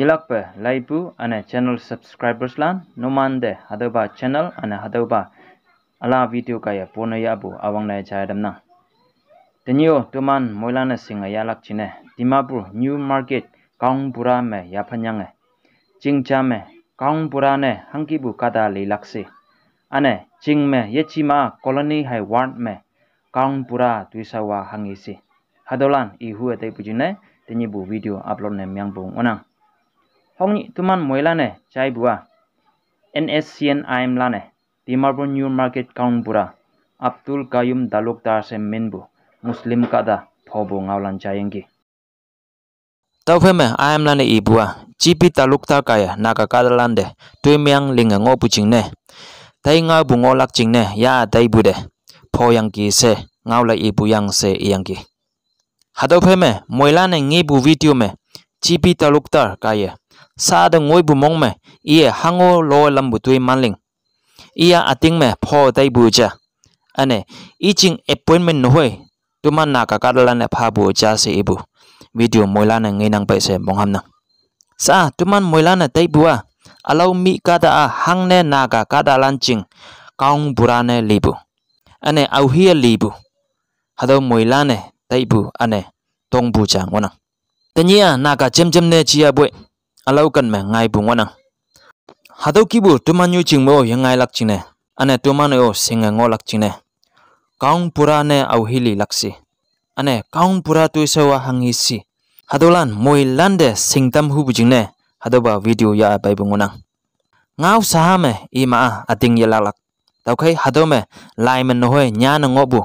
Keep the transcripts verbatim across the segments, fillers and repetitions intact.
Yelakpe laipu ane channel subscribers lan, numante hatüopa channel ane hatüopa ala video kaiye pone yahpu üwangne jai tamnang. Tenyih-o toman moilan-e shinge yahlak jingne Dimapur New Market Gaonbura me yaphanyange, ching ja me Gaonbura ne hangkipu kahta lilak she, üne ching me yejema colony hei ward me Gaonbura toishao-a hanghe she, hatüolan ihu-e taipu jingne tenyihpu video upload ne mengpu ngohnang. Hongnyih toman moilan-e jaipu-a, N S C N I M lan-e Dimapur New Market Gaonbura Abdul Qayyum Talukdar she minpu Muslim kahta phopu ngaolan jaiyangki. Tüophei me I M lan-e ipu-a, G P Talukdar kaiye Naga kahtalante toimeng linge ngohpu jingne, tai ngaopu ngohlak jingne ya taipu te phoyangki she ngaolai ipu yang she iyangki. Hatüophei me moilan-e ngepu video me G P Talukdar kaiye, sha te ngoipu mong me iye hango lo lampu toi manling, iya üting me pho taipu ja, üne i jing appointment nehoi toman Naga kahtalan-e phapu ja she ipu video moilan-e ngenang pei she monghamnang. Sha toman moilan-e taipu-a, ülao mih kahta-a hangne Naga kahtalan jing Gaonbura ne lipu, üne aohe-e lipu, hatüo moilan-e taipu üne tongpu ja ngohnang. Tenyih-a Naga jemjem ne jiyapoi, ülao ken me ngaipu ngohnang. Hatüo kihpu toman nyu jing me-o yengailak jingne, üne toman-e-o shinge ngohlak jingne, Gaonbura ne aohe lilak she, üne Gaonbura toishao-a hanghe she, hatüolan moilante shingtam hupu jingne hatüopa video yah peipu ngohnang. Ngao shaha me ima-a üting yelaklak. Tüokhei hatüo me lai me nehoi nyane ngohpu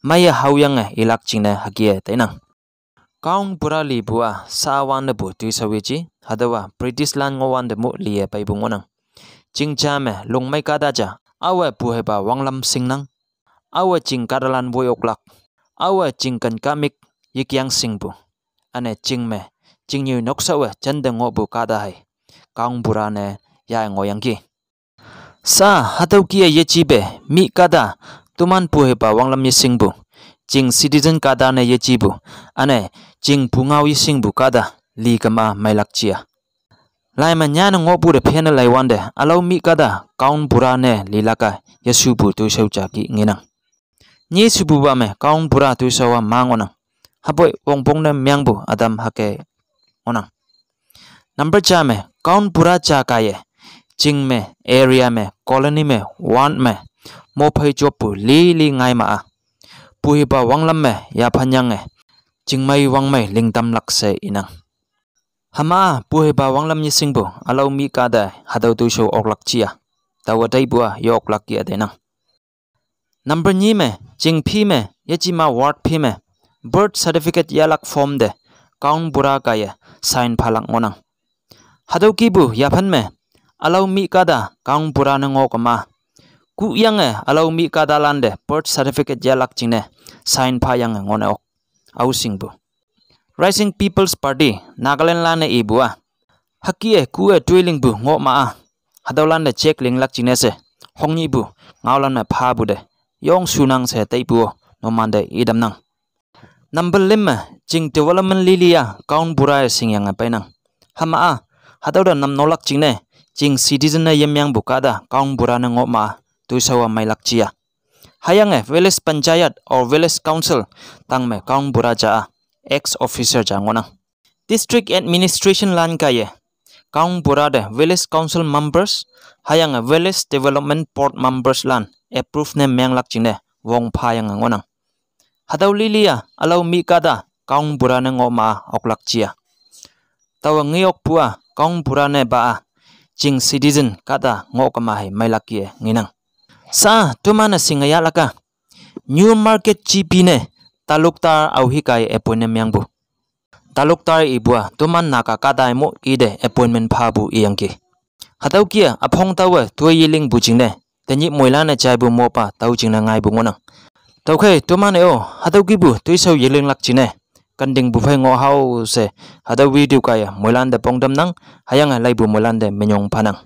meiye haoyange ilak jingne hüke tainang. Gaonbura lipu-a sha wannepu toishao yeji, hatüowa British lan ngohwante mu liye peipu ngohnang. Ching ja me lungmei kahta ja, aowe pu heipa wanglam shingnang. Aowe ching kahtalan woi oklak. Aowe ching ken kahmik yekeng shingpu, üne ching me, chingnyu nokshaowe jente ngohpu kahta hei Gaonbura ne yah ngohyangki. Sha hatüo kih-e yejipe mih kahta, toman pu heipa wanglam yeshingpu, ching citizen kahta ne yejipu, üne ching pungao yeshingpu kahta li kema meilak jia. Lai me nyane ngohpu te phenne laiwante ülao mih kahta Gaonbura ne lilak-a yeshupu toishao ja kih ngenang. Nyi shupupa me Gaonbura toishao-a ma ngohnang. Hüpoi wongpong ne mengpu ütam hüke ngohnang. Number ja me Gaonbura ja kaiye, ching me, area me, colony me, ward me, mophei joppu lili ngaima-a, pu hipa wanglam me yaphanyange, chingmei wangmei lingtamlak she inang. Hüma-a pu hipa wanglam yeshingpu ülao mih kahta hatüo toishao oklak jia, taowe taipu-a ye-oklak kih-e tainang. Number nyi me, ching phi me, yejema ward phi me, birth certificate yahlak form te Gaonbura kaiye sign phalak ngohnang. Hatüo kihpu yaphan me, ülao mih kahta Gaonbura ne ngoh kema, kuhyange ülao mih kahtalante birth certificate yahlak jingne sign phayange ngohne ok, aoshingpu. Rising People's Party Nagaland lan-e ipu-a, hüke-e ku-e toilingpu ngohma-a, hatüolante check linglak jingne she, hongnyihpu ngaolan me phapu te yong shunang she taipu-o numante itamnang. Number lüm me, ching development lili-a Gaonbura-e shingyange peinang. Hüma-a, hatüo te namnolak jingne, ching citizen ne yemyangpu kahta Gaonbura ne ngohma-a, toishao-a meilak jia. Hüyange village panchayat or village council tang me Gaonbura ja-a ex officio ja ngohnang. District administration lan kaiye Gaonbura te village council members hüyange village development board members lan approve ne menglak jingne wong phayange ngohnang. Hatüo lili-a ülao mih kahta Gaonbura ne ngohma oklak jia. Taowe ngeokpu-a Gaonbura ne pa-a, ching citizen kahta ngoh kema hei meilak kih-e ngenang. Sha toman-e shinge yahlak-a, New Market G P ne talukdar aohe kaiye appoint ne mengpu. Talukdar ipu-a toman Naga kahta-e mo ite appointment phapu iyangki. Hatüo kih-a üphong taowe toi yelingpu jingne, tenyih moilan-e jaipu mopa tao jingne ngaipu ngohnang. Tüokhei toman-e-o hatüo kihpu toishao yelinglak jingne, kentingpu phei ngoh hao she, hatüo video kaiye moilante pongtamnang, hüyange laipu moilante minyong phanang.